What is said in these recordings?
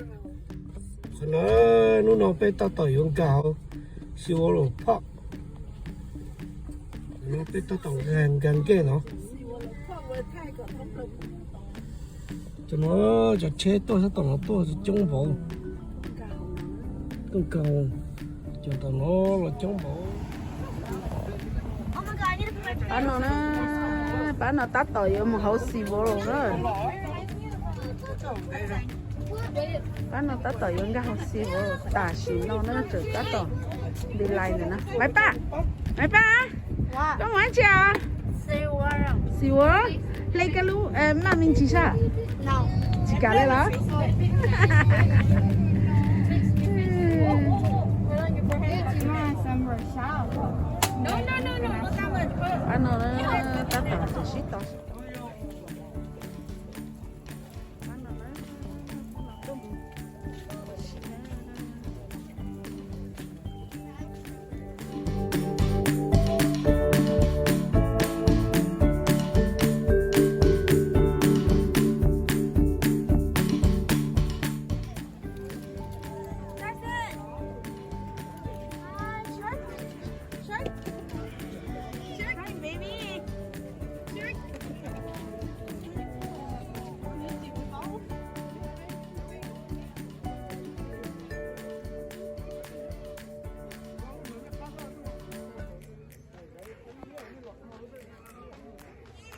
Qhov no, hnub no peb tab tom yuav nkag hauv SeaWorld Park. No peb tab tom nkag nkag nkej no. Cov no, cov tsheb tuaj sab tom no tuaj coob npaum. Tuaj nkag, cov tom no los coob npaum. Pab no na, pab no tab tom yuav mus hauv SeaWorld na. Pab no tab tom yuav nkag hauv SeaWorld tam sim no na, tseem tab tom nti lais ntawm na. Maiv Paj, Maiv Paj, koj mus dab tsi os? SeaWorld, hle koj lub maj me ntsis sab. Tsis kam li los? Pab no tab tom sib tau.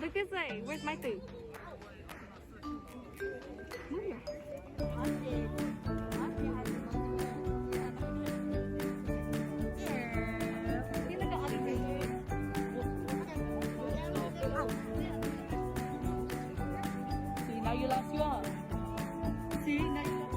Look this way. Where's my food? See, now you lost yours. See, now you lost.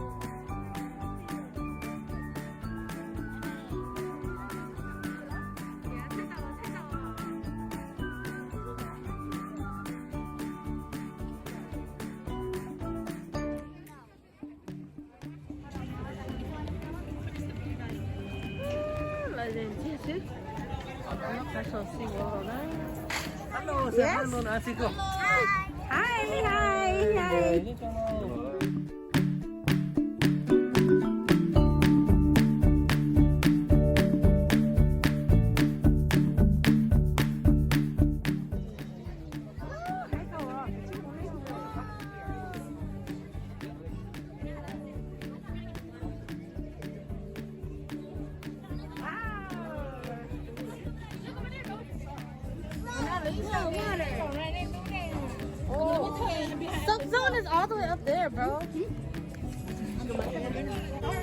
Lawv ze ntxiag xwb. Qab saum xi ua los na. Hi, hi, hi. Sub Zone is all the way up there, bro.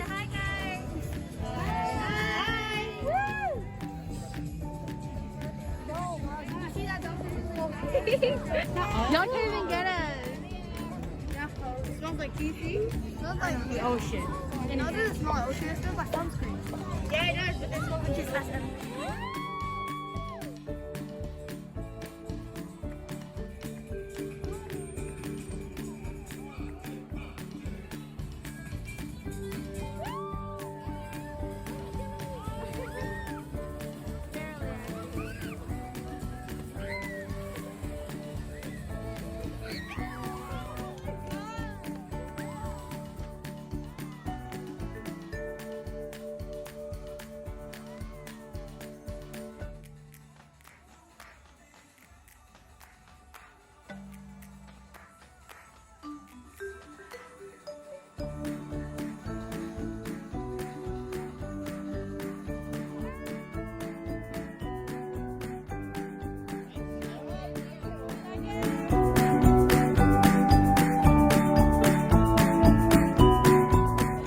Hi, guys. Hi. Woo! Y'all can't even get us. It smells like T C. It smells like the ocean. No, it doesn't smell like ocean. It smells like sunscreen. Yeah, it does, but this one just has a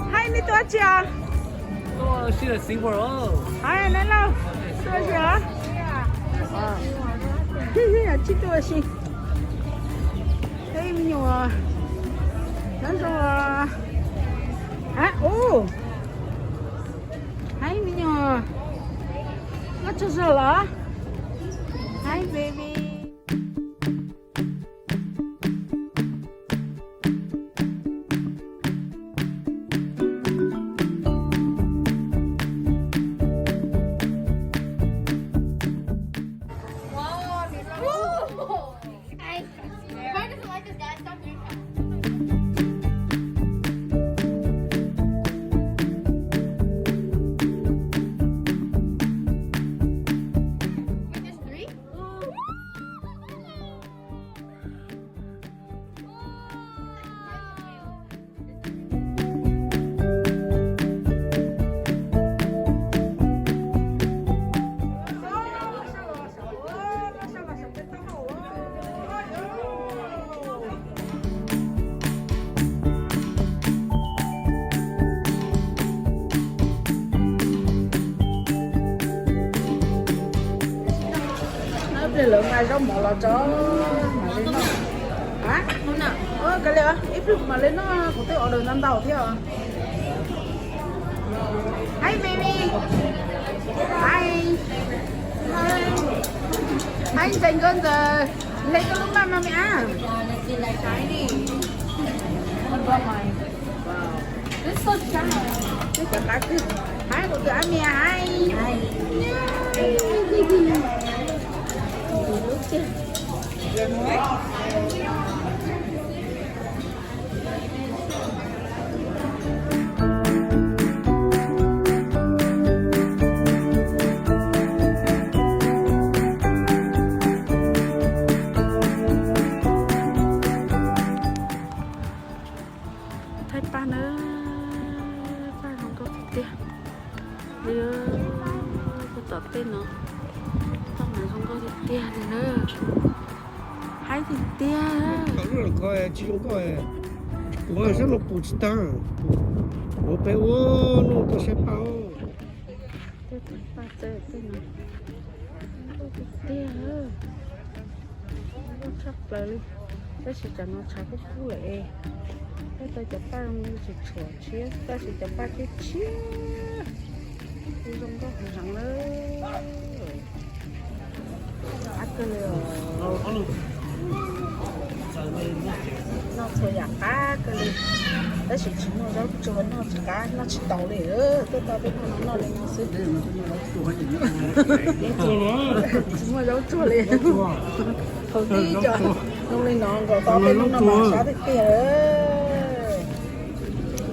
Hi, nej tuaj dab tsi os? Tuaj sib lawv xib ua os. Hi, nej lauj, tuaj dab tsi os? Tsis tuaj si. Ib me nyuam nyob zoo. Ub, hi me nyuam, nyob tsaug zog los? Hi baby. Whoa, Nicole. I, Brian doesn't like this guy. Stop doing that. Lawv mas zaub mov los tso mam li noj. Kav liam, ib pliag mam li noj, kuv twb order ntau ntau thiab os. Hi baby. Hi. Hi ntxhais nkauj ntxawm. Hle koj lub maj no me ab. Twb cov qab twg. Hi kuv tus ab me hi. Thaij paj na, paj zoo nkauj tiag tiag li. Puag tom tej no, toj mas zoo nkauj tiag tiag li na. Haib tiag tiag. Tsis zoo nkauj, kuv sab no pus tsis tag, kuv peb ua no tuaj saib paj. Tej paj txawb tej no nkauj tiag tiag, nkauj tshaj plaws li. Tab sis cov no tshav kub kub lawm es, tej tau cov paj zoo li tsis tshuam tshiab, tab sis cov paj tshiab tshiab kuj zoo nkauj heev heev lawm. Qab kawg li os. Noj txhua yam qab kawg li, tab sis tsis muaj zaub tsuag noj tsis qab, noj tsis taus li. Tuaj tau tej hnub no noj li no xwb. Tsis muaj zaub tsuag li. Thaum ub cov zoo li no nkaus tau tej hnub no mas sab tiag tiag.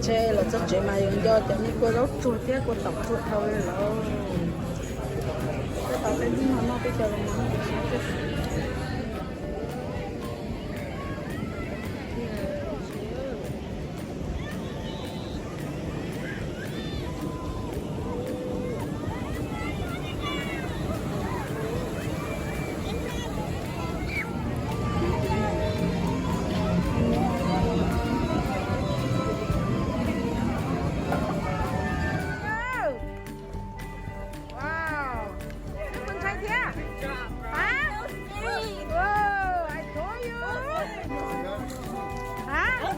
Ntshe los txog tsev mas yus nco cov me kua zaub tsuag thiab kua taum tsuag dhau li lawm. Tuaj tau tej hnub no noj tej cov zoo no sab tiag. Wow. Wb mus ntshai thiab. Hab? Whoa, I told you. Hab? Ua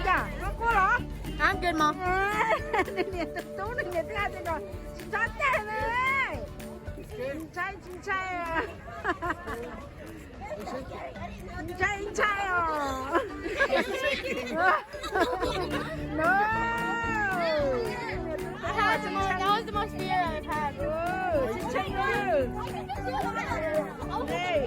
cas zoo quaj los? Hab, good mom. Nws niam tus tub nws niam twb hais tias kom tsis txhob caij na. Tsis ntshai, tsis ntshai. Ntshai ntshai os. No. I had the most, that was the most fear I've had. Tsis ntshai. Hey.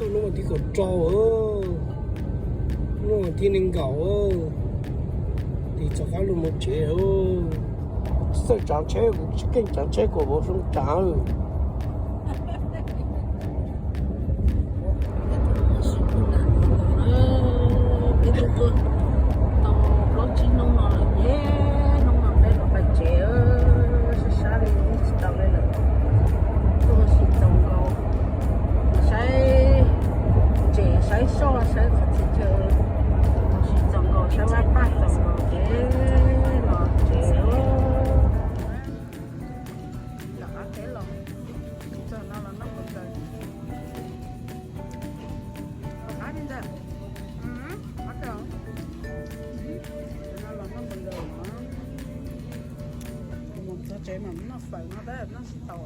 Tuaj hnub tim kaum rau, hnub tim nees nkaum, tim rov qab los mus tsev. Xawj tsav tsheb, kuv tsis keej tsav tsheb kom vauv zoo tsav. Peb twb tuaj tau plaub tsib hnub no lawm, hnub no peb los pais tsev, sab sab li tsis tau li lawm. Tuaj ua si txaus nkaus, saib ntses saib soj saib qhov txhia chaw, ua si txaus nkaus saib vaj paj txaus nkaus ces los tsev. Los qab teb los, txog no los noj npaum nkaus. Qab li ntawd. Qab kawg. No los noj npaum nkaus. Mus txog tsev mas noj fawm no tab noj tsis tau.